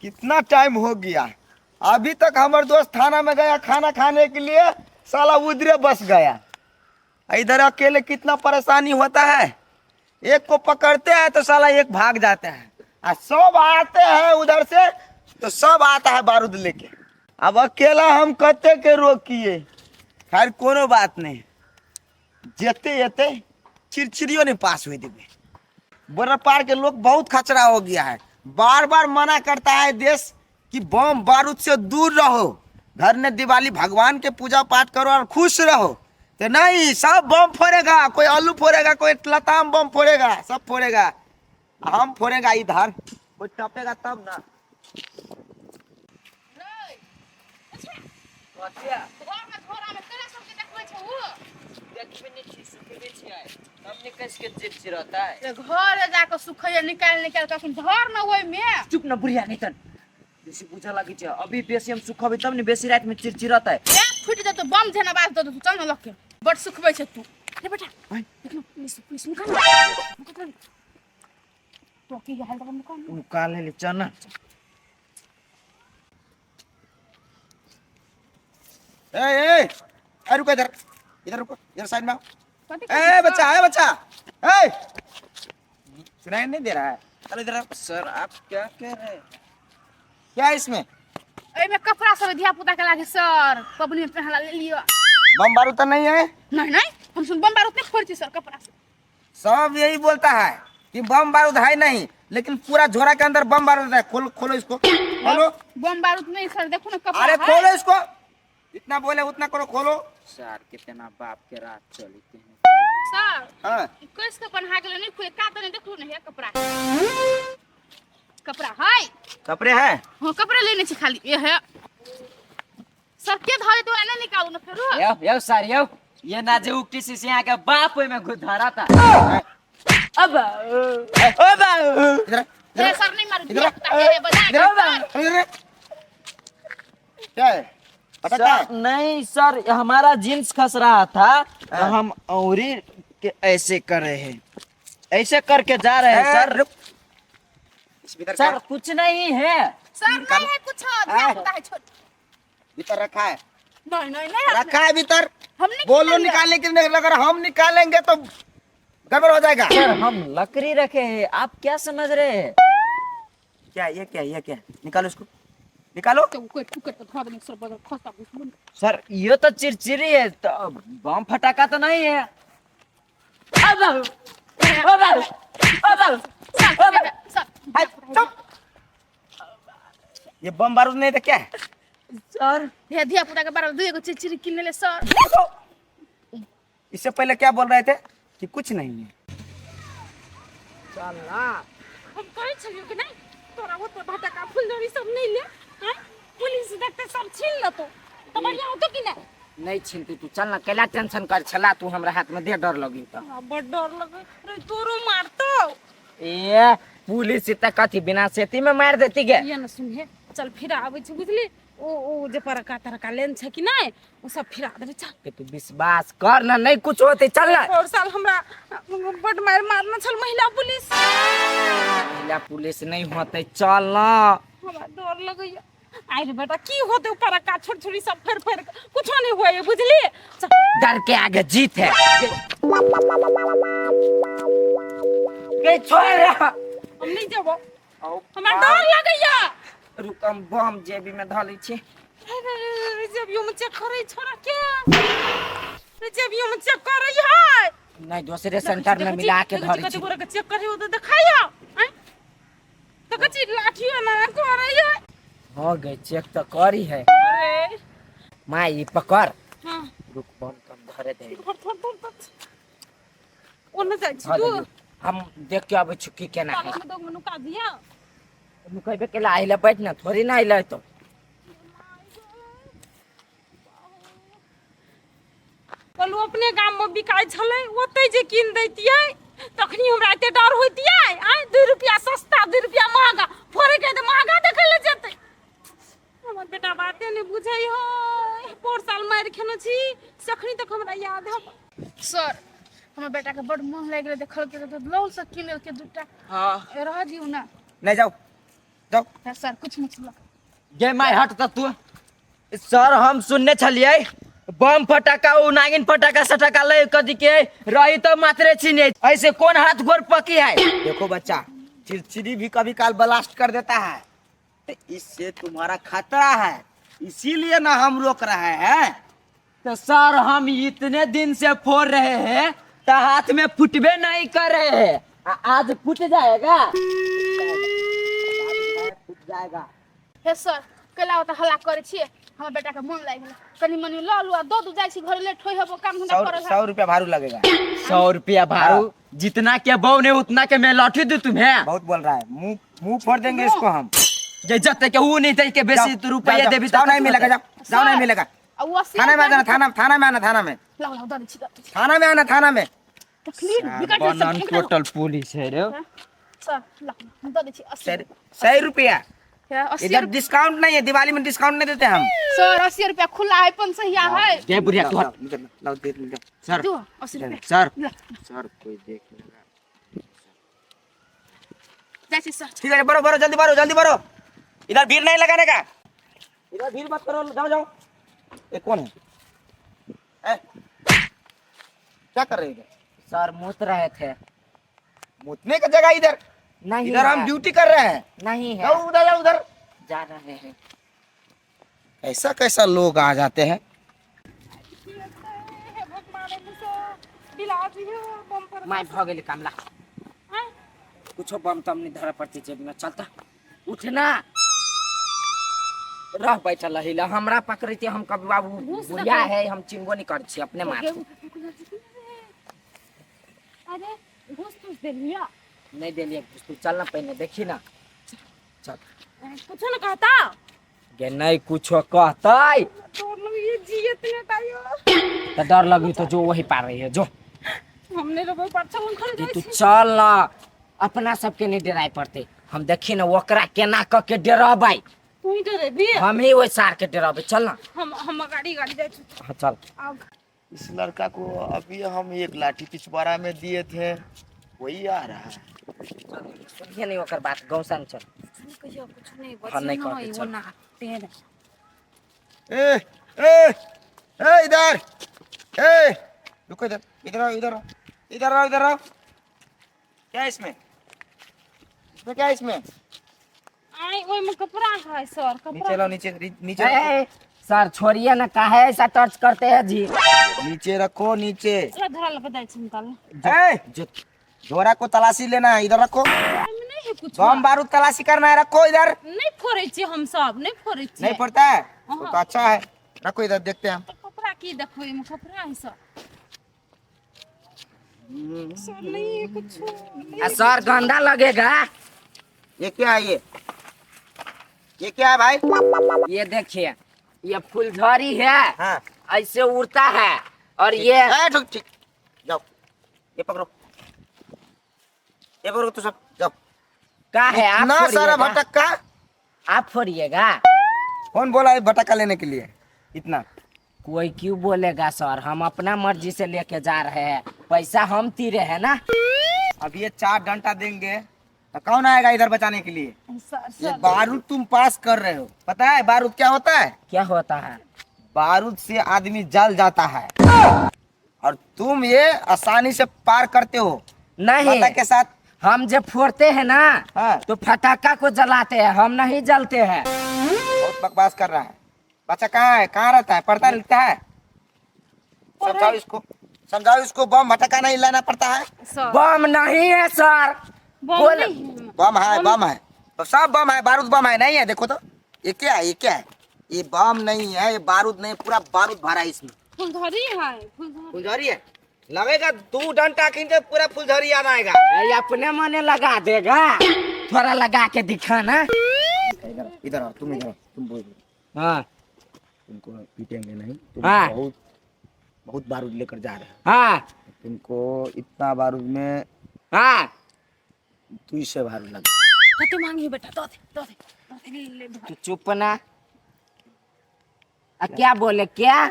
कितना टाइम हो गया, अभी तक हमारे दोस्त थाना में गया खाना खाने के लिए, साला उधरे बस गया। इधर अकेले कितना परेशानी होता है। एक को पकड़ते हैं तो साला एक भाग जाते हैं, और सब आते हैं उधर से तो सब आता है बारूद लेके। अब अकेला हम कते के रोकिए। खैर कोनो बात नहीं, जेते जेते चिड़चिड़ियों नहीं पास हुई देवे। बॉर्डर पार के लोग बहुत खचरा हो गया है। बार बार मना करता है देश कि बम बारूद से दूर रहो, घर में दिवाली भगवान के पूजा पाठ करो और खुश रहो। तो नहीं, सब बम फोड़ेगा, कोई आलू फोड़ेगा, कोई लताम बम फोड़ेगा, सब फोड़ेगा। हम फोड़ेगा इधर, कोई टपेगा तब ना। घरमे झोरामे केना सबके देखबै छै उ? देखबे नहि छी, सुखबे छियै तब ने कसके चिड़चिड़तै। से घर जाके सुखैया निकालि निकालि कऽ अखन धर न ओहिमे। चुप न बुढ़िया, नहीं तन बेसी बुझऽ लगै छै। अभी बेसी हम सुखबै तब ने बेसी रातिमे चिड़चिड़तै। ए फुटि जेतौ बम जेना आवाज दऽ देतौ। चल न लऽ के, बड सुखबै छै तू। रे बेटा, देख न, पुलिस पुलिस, नुका न, नुका न। तो की हाल तक नुका न। नुका ले, चल न। ए ए ए, रुको इधर, इधर रुको, इधर साइड में आओ। कथी? ए बच्चा, ए बच्चा, ए सुनाई नहीं दे रहा है? चलो इधर आओ। सर, आप क्या कह रहे हैं? क्या है इसमें? एहिमे कपड़ा सब धिया पुता के लागे सर, पबनी में पहनला ले लियो। बम बारूद तो नहीं है? नहीं नहीं, हम सुन बम बारूद नहीं फोड़ै छी सर, कपड़ा से। सब यही बोलता है कि बम बारूद है नहीं, लेकिन पूरा झोरा के अंदर बम बारूद है। खोलो, खोलो इसको, खोलो। बम बारूद नहीं सर, देखो ना कपड़ा अरे है। खोलो इसको, जितना बोले उतना करो, खोलो। सर, कितना बाप के रात चलते हैं। सर। हाँ। कस के बन्हा गेलै, नहीं खुले का तो नहीं। देखो ना, है कपड़ा, कपड़ा है। कपड़े है? हाँ, कपड़े लेने छी खाली ये है सर। के धरे तो नहीं निकालू ना फेरो। यो यो सर, यो ये ना जे उक्टी से यहाँ के बाप ओइ में घुधरा था अब ओ बा। इधर आ, ए सर, नहीं मारू। इधर आ। धिया पुता के बजा इधर आ, इधर आ। क्या है पता क्या सर है? नहीं सर, हमारा जींस खस रहा था तो हम औरी के ऐसे कर रहे हैं, ऐसे करके जा रहे हैं ए, सर। रुक। इस भीतर क्या सर, कुछ नहीं है। सर, नहीं है कुछ, धिया पुता है छोट। भीतर रखा है? नहीं नहीं नहीं। रखा है भीतर। हम नहीं बोलो। निकालेंगे। निकालने के लिए, अगर हम निकालेंगे तो गड़बड़ हो जाएगा। सर, हम लकड़ी रखे हैं, आप क्या समझ रहे हैं? क्या ये, क्या ये, क्या? निकालो इसको, निकालो। तो कुट कुट के धो देने सर, बदल खस्ता घुस। सर, ये तो चिरचिरी है, तो बम फटाका तो नहीं है। अब अब अब सर सर। हाय, चुप। ये बम बारूद नहीं तो क्या है? सर। धिया धिया पुता के बारे दुई एगो चिरचिरी किन ले सर। इससे पहले क्या बोल रहे थे कि कुछ नहीं है? चल ना। हम कहै छलियौ कि नहीं तोरा ओतऽ भटका फुलझड़ी सब नहीं ले हैं, पुलिस देखते सब छीन लेतो तऽ बढ़िया होतो कि नहीं? नहीं छिनती, तू चल ना। कैला टेंशन कर छला तू? हमरा हाथ में दे, डर लगी तो। हमरा बड़ डर लगे रे, तोरो मारतो। ए पुलिस इतना कथी बिना सेती में मार देती गे? ये न सुनहे, चल फिर आबै छी, बुझली? ओ ओ जे परका तरका लेन छै कि नहीं, ओ सब फिरा देबै, चल। के तू विश्वास कर ना, नहीं कुछ होते, चल ना। और साल हमरा बड मार मारने छल महिला पुलिस। महिला पुलिस नहीं होते, चल ना। हमरा डर लगैया। आइ रे बेटा, की होते परका छोट छोटी सब फेर फेर के? कुछो नहीं हुआ बुझली, चल। डर के आगे जीत है। के छोड़। हम नहीं जेबो, हमरा डर लगैया। रुक, हम बम जेबी में धऽ लै छी। रे जेबियो में चेक करै छोरा के, रे जेबियो में चेक करै है। नहीं, दूसरे सेंटर में मिला के धरै कते छी। गोरा के चेक करै हो तो देखाइयो आँय? तो कची लाठी ना करै है। हो गई, चेक तो करी है। अरे। माँ, ई पकड़। हाँ। रुक, बम कम धरे दे। धर धर धर धर, ओने जाइ छी धऽ तू। देलियौ। हम देख के अबै छी की केना है। ताला में दो नुका दिया। नुकेबे केला आइले, बैठ ना, थोड़ी ना आइले तो। कहलू अपने गाम में बिकाइ छलै, ओतै जे कीन दैतियै तखनी हमरा एते डर होइतियै? आँय, 2 रुपया सस्ता, 2 रुपया महगा, फोड़े के तऽ महगा देखै लए जेतै। हमर बेटा बाते नहि बुझै है। पोर साल मारि खेने छी से अखनी तक हमरा याद है। सर, हमर बेटा के बड मोह लागि गेलै, देखलकै तऽ लौल से कीन लेलकै दूटा। हाँ। रह दियौ ना। नहीं, जाओ। जाओ। सर कुछ नहीं छुलक। गे my हट त तू। सर हम सुनने छलियै बम फटाका उ नागिन फटाका सटाका ले कदी के रही तो मात्रे छीने, ऐसे कौन हाथ गोर पकी है? देखो बच्चा, चिड़चिड़ी भी कभी काल ब्लास्ट कर देता है, तो इससे तुम्हारा खतरा है, इसीलिए ना हम रोक रहे हैं। तो सर हम इतने दिन से फोड़ रहे हैं तो हाथ में फुटबे नहीं कर रहे हैं, आज फूट जाएगा। फूट जाएगा। हे सर कैला ओतऽ हल्ला करै छियै, हमर बेटा के मन लागि गेलै, कनी मनी लऽ लू आ दऽ दू, जाइ छी घरे लेट होइ हेबो, काम धंधा सौ करल। 100 रुपया भारू लगेगा। 100 रुपया भारू? जितना के बहू ने उतना के मैं लौटी दू तुम्हें। बहुत बोल रहा है, मुंह मुंह फोड़ देंगे इसको हम। जे जते के ऊ नहीं के बेसी जाओ, तू रुपया जाओ, देबी। जाओ, नहीं मिलेगा, जाओ जाओ, नहीं मिलेगा। आ उ 80 थाना में आ जाना, थाना थाना में आना, थाना में। लाउ लाउ, दऽ दै छी, दऽ दै छी। थाना में आना, थाना में। तखनी बिकट सब बनन फेंक देलहुँ। टोटल पुलिस है रे। सर लाउ, हम दऽ दै छी 80। 100 रुपया। हे, 80। इधर डिस्काउंट नहीं है, दिवाली में डिस्काउंट नहीं देते हम। सर 80 रुपया खुला है, अपन सहिया है। जे बुढ़िया तू हट। लाओ, दे दे। सर। दू 80 रुपया। सर। ला, सर कोई देख लेगा। जाइ छी सर। ठीक है, बढ़ो बढ़ो, जल्दी बढ़ो, जल्दी बढ़ो, इधर भीड़ नहीं लगाने का, इधर भीड़ मत करो, जाओ जाओ। ये कौन है? ए, क्या कर रहे हो इधर? सर मूत रहे थे। मुतने का जगह इधर? नहीं। इधर हम ड्यूटी कर रहे हैं। नहीं। जाओ उधर, जाओ उधर। जा रहे हैं। ऐसा कैसा लोग आ जाते हैं। My भ गेलै कामला। कुछो बम तम नहीं धरे पड़ती जेब में, चलता उठना रह बैठल रही ला, हमरा पकड़ते हम कभी बाबू बुढ़िया है, हम चिन्हबो नहीं करै छी अपने मार। अरे घूस तूस देलिया? नहीं देलिए घूस, तू चल ना पहिने देखी ना, चल। कुछो न कहता? गे नहीं कुछो कहतै। तोर लोग ये जियत ने तायो। तो डर लगी तो जो वही पार रही है जो। हमने रोबो पर चल खल ये जाइ तू छी। चल ना, अपना सबके नहीं डराय पड़ते, हम देखी ना ओकरा केना क के डराबै। तू ही डरेबी? हम ही ओहि सार के डराबै, चल ना। हम गाड़ी गाड़ी जाइ छी। हाँ चल। आब इस लड़का को अभी हम एक लाठी पिछवाड़ा में दिए थे, वही आ रहा है। सुनिए नहीं ओकर बात, गौशाला में चल। कहियो कुछ नहीं। हाँ, नहीं बची कहते, न चल। ओ ना तेरे। ए ए ए इधर, ए रुको, इधर इधर आओ, इधर आओ, इधर आओ, इधर आओ। क्या है इसमें? इसमें क्या है इसमें? आई ओइ में कपड़ा है सर, नीचे कपड़ा। लाओ, नीचे नीचे ए, रखो। ए, सर छोड़िए ना, काहे ऐसा टच करते हैं जी? नीचे रखो, नीचे। चल धरा लपे जाइ छी निकाल। ए झोरा को तलाशी लेना है, इधर रखो। ओइमे नहीं है कुछ। बम बारूद तलाशी करना है, रखो इधर। नहीं फोड़ै छी हम सब, नहीं फोड़ै छी। नहीं पड़ता है वो तो अच्छा है, रखो इधर, देखते हैं हम। तो कपड़ा की देखो, एमे कपड़ा है सर। सर नहीं है कुछ। आ सर गंदा लगेगा। ये क्या है? ये क्या है भाई? ये देखिए, ये फुलझड़ी है। हाँ। ऐसे उड़ता है और ये ए, ठीक ठीक, जाओ, ये पकड़ो, ये पकड़ो तू सब, जाओ। का है आप ना सारा फोड़िएगा? भटक्का। आप फोड़िएगा? कौन बोला है भटक्का लेने के लिए इतना? कोई क्यों बोलेगा सर, हम अपना मर्जी से लेके जा रहे हैं, पैसा हम तीरे हैं ना। अब ये 4 डंडा देंगे तो कौन आएगा इधर बचाने के लिए? सर ये सर बारूद तुम पास कर रहे हो, पता है बारूद क्या होता है? क्या होता है? बारूद से आदमी जल जाता है और तुम ये आसानी से पार करते हो। नहीं माता के साथ हम जब फोड़ते हैं ना, हाँ। तो फटाका को जलाते हैं, हम नहीं जलते हैं। बहुत बकवास कर रहा है बच्चा। कहाँ है, कहाँ रहता है, पढ़ता लिखता है? समझाओ इसको, समझाओ इसको, बम भटका नहीं लाना पड़ता है। सर बम नहीं है सर। बम बोल। नहीं है। बम है, बम है, तो सब बम है, बारूद बम है, नहीं है? देखो तो ये क्या है, ये क्या है? ये बम नहीं है, ये बारूद नहीं, पूरा बारूद भरा है इसमें। फुलझड़ी है, फुलझड़ी। फुलझड़ी है, लगेगा दो डंडा खींचे पूरा फुलझड़ी याद आएगा। ए, अपने मने लगा देगा, थोड़ा लगा के दिखाना। इधर इधर आओ तुम, इधर आओ, तुम बोल। हाँ। तुमको पीटेंगे नहीं तुम। हाँ। बहुत बहुत बारूद लेकर जा रहे हो। हाँ। तुमको इतना बारूद में हाँ। तू से बारूद लगे। कते मांगी बेटा, दो दे दो दे दो दे, ले ले। तू चुप ना। आ, क्या बोले क्या?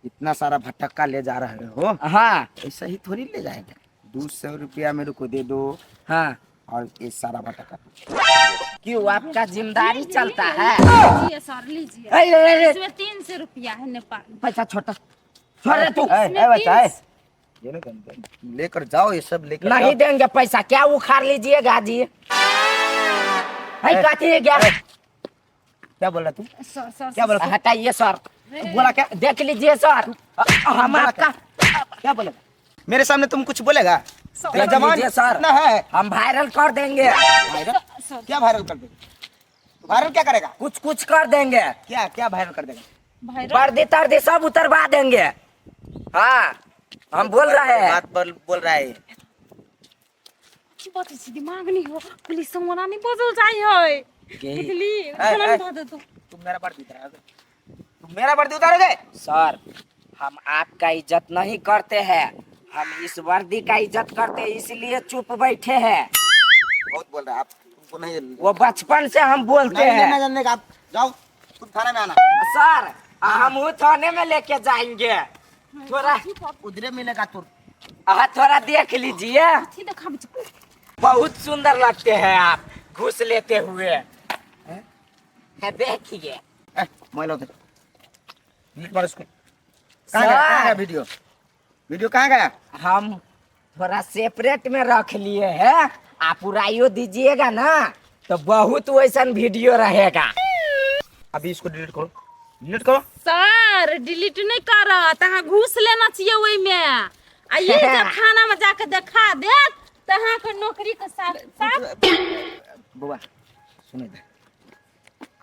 इतना सारा भटक्का ले जा रहे हो? हाँ। ऐसा ही थोड़ी ले जाएंगे। 200 रुपया मेरे को दे दो। हाँ। और ये सारा भटका। क्यों आपका जिम्मेदारी चलता है? लीजिए सर, लीजिए। अरे, अरे, अरे, इसमें 300 रुपया है नेपाल। पैसा छोटा छोड़ रे तू। ए, ए बच्चा, ए। ये ना लेकर जाओ ये सब लेकर नहीं जाओ। देंगे पैसा, क्या उखाड़ लीजिएगा जी? है काटी है क्या? क्या बोल रहा तू? सर सर क्या बोला तू? हटाइए सर। बोला क्या? देख लीजिए सर, हम बोला आपका क्या बोलेगा मेरे सामने? तुम कुछ बोलेगा? सर, तेरा जवान लीजिए सर। कितना है? हम वायरल कर देंगे। वायरल? सर। क्या वायरल कर देगा? वायरल क्या करेगा? कुछ कुछ कर देंगे। क्या क्या वायरल कर देगा? भाई वर्दी तर्दी सब उतरवा देंगे। हाँ, हम बोल रहे हैं। बात बोल बोल रहा है। की बात छै, दिमाग नहीं हो, पुलिस संग ओना नहीं बजल जाइ है, बुझली? ए, ए। धऽ देतौ। तुम मेरा वर्दी उतारोगे? तुम मेरा वर्दी उतारोगे? सर, हम आपका इज्जत नहीं करते हैं, हम इस वर्दी का इज्जत करते हैं, इसलिए चुप बैठे हैं। बहुत बोल रहा है आप, तुमको नहीं वो बचपन से हम बोलते नहीं लेना हैं। जानने का। आप जाओ, तुम थाना में आना। सर, हम वो थाने में लेके जाएंगे। थोड़ा उधरे मिलेगा तुर। हाँ, थोड़ा देख लीजिए। अथी देखाबै छै। बहुत सुंदर लगते हैं आप घूस लेते हुए। है, देखिए। ए, मोबाइल उधर डिलीट मारो इसको। कहाँ गया? कहाँ गया वीडियो? वीडियो कहाँ गया? हम थोड़ा सेपरेट में रख लिए हैं, आप उड़ाइयो दीजिएगा ना तो बहुत वैसा वीडियो रहेगा। अभी इसको डिलीट करो, डिलीट करो। सर, डिलीट नहीं करत, अहाँ घूस लेना चाहिए ओहिमे, आ ई जे थाना में जाके देखा देत तऽ अहाँके नौकरी के साथ साथ। बुआ सुनो इधर,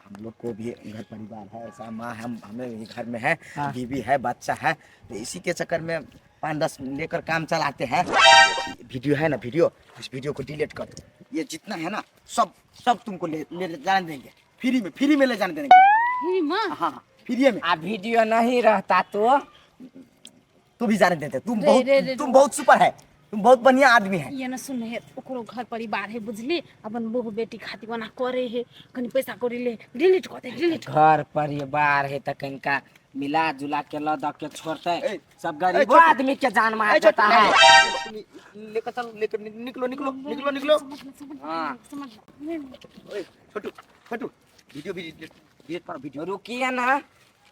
हम लोग को भी घर परिवार है, ऐसा माँ हम हमें भी घर में है। हाँ। बीवी है, बच्चा है, तो इसी के चक्कर में 5-10 लेकर काम चलाते हैं। वीडियो है ना वीडियो, इस वीडियो को डिलीट कर दो। ये जितना है ना सब सब तुमको ले ले जाने देंगे, फ्री में, फ्री में ले जाने देंगे। ही माँ। हाँ हाँ, फ्री में। आ वीडियो नहीं रहता तो? तू भी जाने देते। तुम रे, बहुत रे, रे, तुम बहुत सुपर है, तुम बहुत बढ़िया आदमी है। ये न सुन हे, ओकरो घर परिवार है, बुझली? अपन बहु बेटी खातिर ओना करे है, कनी पैसा कौड़ी ले डिलीट कऽ दे, डिलीट। घर परिवार है तो कनिका मिला जुला के ल द के छोड़ते। ए, सब ए, गरीब छोटू। आदमी के जान मार ए, छोटू, देता है। नहीं, लेकर चलो, लेकर निकलो निकलो निकलो निकलो। हाँ। समझ। ओए, छोटू छोटू, वीडियो भी डिलीट करो वीडियो। रुकिए ना,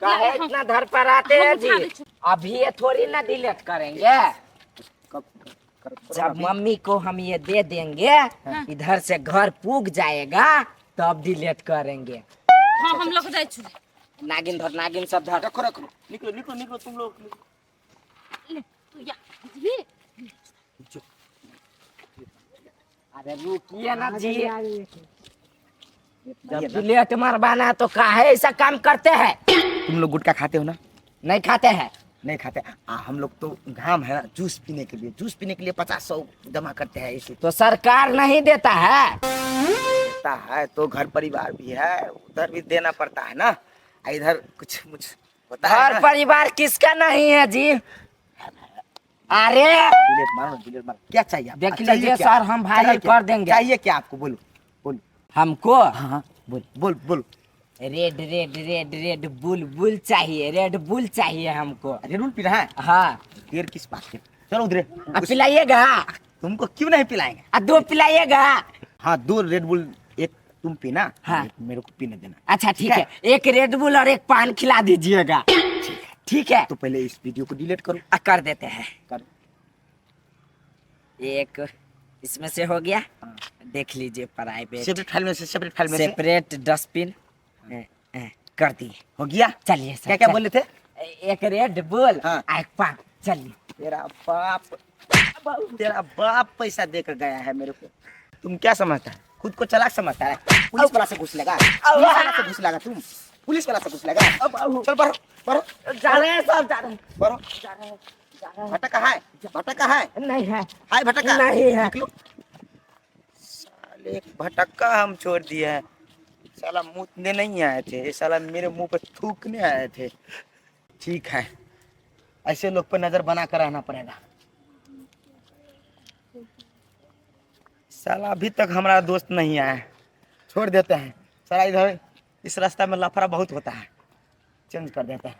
काहे इतना धर पर आते हैं हम उठा जी? दै छी। अभी ये थोड़ी ना डिलीट करेंगे। कब करो? जब मम्मी को हम ये दे देंगे, इधर से घर पूग जाएगा, तब डिलीट करेंगे। हाँ, हम लोग जाइ छी। नागिन धर, नागिन सब धर। रखो रखो, निकलो निकलो निकलो तुम लोग निकलो। ले तू या, बुझली? अरे रुकिए ना जी, जब डिलीट मरवाना है तो काहे ऐसा काम करते हैं? तुम लोग गुटखा खाते हो ना? नहीं खाते हैं। नहीं खाते? हम लोग तो घाम है ना, जूस पीने के लिए, जूस पीने के लिए 50-100 जमा करते हैं इसी। तो सरकार नहीं देता है? देता है तो घर परिवार भी है, उधर भी देना पड़ता है ना, आ इधर कुछ मुझ होता है घर ना। परिवार किसका नहीं है जी? अरे डिलीट मारो, डिलीट मारो। क्या चाहिए आपको? देख चाहिए लीजिए क्या? सर, हम वायरल चाहिए क्या? कर देंगे। चाहिए क्या आपको? बोलो बोलो। हमको हाँ हाँ, बोल बोल बोल। Red red red red bull bull चाहिए, रेड बुल चाहिए हमको। अरे रूल पी रहा है। हाँ। देर किस बात की, चलो उधर। अब पिलाइएगा? तुमको क्यों नहीं पिलाएंगे? आ दो पिलाइएगा। हाँ, दो रेड बुल, एक तुम पीना। हाँ। एक मेरे को पीने देना। अच्छा ठीक है, एक रेड बुल और एक पान खिला दीजिएगा। ठीक है। तो पहले इस वीडियो को डिलीट करो। आ, कर देते हैं। करो। एक इसमें से हो गया, देख लीजिए प्राइवेट। सेपरेट फाइल में से, सेपरेट फाइल में से। सेपरेट डस्टबिन कर दिए। हो गया? चलिए सर। क्या क्या बोले थे? एक रेड बुल। हाँ। आ एक पान, चलिए। तेरा बाप, तेरा बाप पैसा देकर गया है मेरे को। तुम क्या समझता है खुद को? चालाक समझता है? पुलिस वाला से घुस लगा, पुलिस वाला से घुस लगा, तुम पुलिस वाला से घुस लगा। चल बढ़ो बढ़ो। जा रहे हैं सब, जा रहे हैं। बढ़ो। जा रहे हैं, जा रहे हैं। भटका है, भटका है। नहीं है। हाय भटका। नहीं है। निकलो। साले भटक्का हम छोड़ दिए हैं। साला मुतने नहीं आए थे ये, साला मेरे मुंह पर थूकने आए थे। ठीक है, ऐसे लोग पर नजर बना कर रहना पड़ेगा। साला अभी तक हमारा दोस्त नहीं आया है। छोड़ देते हैं साला, इधर इस रास्ता में लफड़ा बहुत होता है, चेंज कर देते हैं।